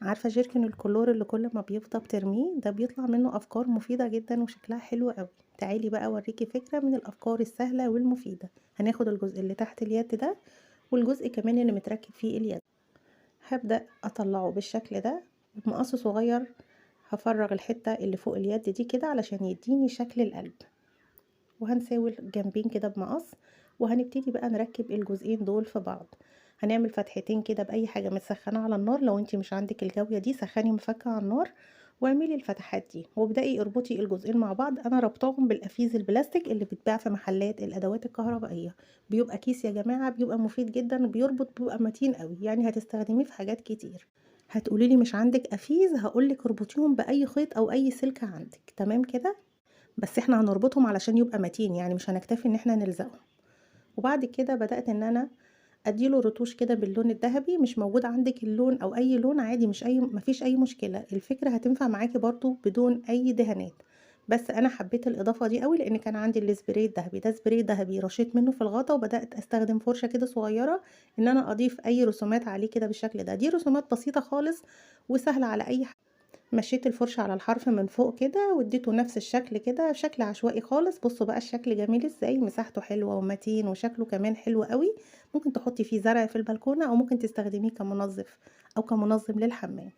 عارفة جيركن الكلور اللي كل ما بيفضى بترميه ده بيطلع منه أفكار مفيدة جدا وشكلها حلو قوي. تعالي بقى أوريكي فكرة من الأفكار السهلة والمفيدة. هناخد الجزء اللي تحت اليد ده والجزء كمان اللي متركب فيه اليد، هبدأ أطلعه بالشكل ده بمقص صغير. هفرغ الحتة اللي فوق اليد دي كده علشان يديني شكل القلب، وهنساوي الجنبين كده بمقص، وهنبتدي بقى نركب الجزئين دول في بعض. هنعمل فتحتين كده بأي حاجة متسخنة على النار، لو انتي مش عندك الجاوية دي سخني مفكة على النار واعملي الفتحات دي، وابدأي اربطي الجزئين مع بعض. انا ربطاهم بالقفيز البلاستيك اللي بيتباع في محلات الادوات الكهربائية، بيبقى كيس يا جماعة، بيبقى مفيد جدا، بيربط، بيبقى متين قوي، يعني هتستخدميه في حاجات كتير. هتقولي لي مش عندك قفيز، هقولك اربطيهم بأي خيط او اي سلك عندك، تمام كده؟ بس احنا هنربطهم علشان يبقى متين، يعني مش هنكتفي ان احنا نلزقهم. وبعد كده بدأت ان انا اديله رتوش كده باللون الذهبي. مش موجود عندك اللون او اي لون عادي، مفيش اي مشكلة، الفكرة هتنفع معاكي برضو بدون اي دهانات. بس انا حبيت الاضافة دي قوي لان كان عندي السبراي الذهبي ده، سبراي ذهبي رشيت منه في الغطا، وبدأت استخدم فرشة كده صغيرة ان انا اضيف اي رسومات عليه كده بالشكل ده. دي رسومات بسيطة خالص وسهلة على اي حد. مشيت الفرشة على الحرف من فوق كده واديته نفس الشكل كده، شكل عشوائي خالص. بصوا بقى الشكل جميل ازاي، مساحته حلوة ومتين وشكله كمان حلو قوي. ممكن تحطي فيه زرع في البلكونة، او ممكن تستخدميه كمنظف او كمنظم للحمام.